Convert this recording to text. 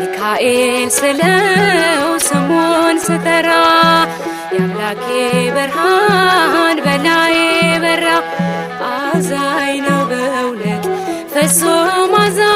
ሚካኤል ስለው ስሙን ስጠራ የአምላኬ ብርሃን በላዬ በራ። አዛኝ ነው በእውነት ፍጹም አዛኝ።